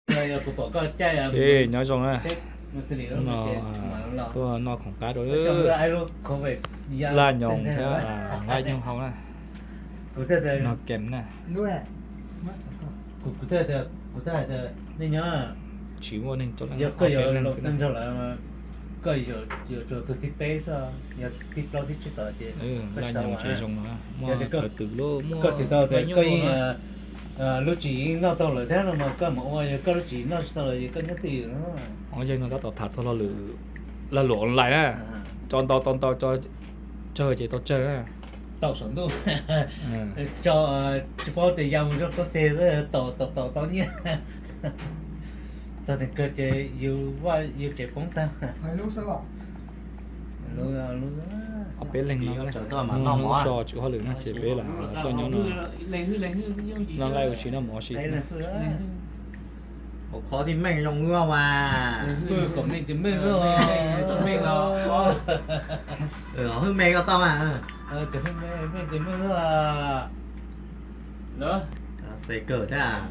Nyob zoo na, tuaj noj khoom qab rau laj nyoos thiab nqaij nyooj hau na. Noj kem na. Tsis muaj neeg coj leej ob peb leeg xwb na. Laj nyoos tsev zoo no, muaj qhov twg lub, muaj qhov nyob na. Lub tsis noj tau lawm thiab no mas koj mus ua, yog koj lub tsis noj tsis tau lawm ces koj nyob twj ywm no. Ob yawg no tab tom tham txog lo lus, lag luam online na. Tso ntau tau ntau, tso tsawg ces tau tsawg na. Tau saum ntuj, tso, tsis paub tias ya mus zoj tog teg, tau tau tau nyiaj. Txog teem kawg ces yus vaj yus tsev poob tag. Ob peb leeg no, hnub no so tsis ua hauj lwm no ces peb lam tuaj nyob no, noj nqaij ua si noj mov ua si xwb. Ua qhov tib meej zoo mas. Hwj meej os. Hwj meej koj tau mas. Meej ces meej. Xes kawg thiab.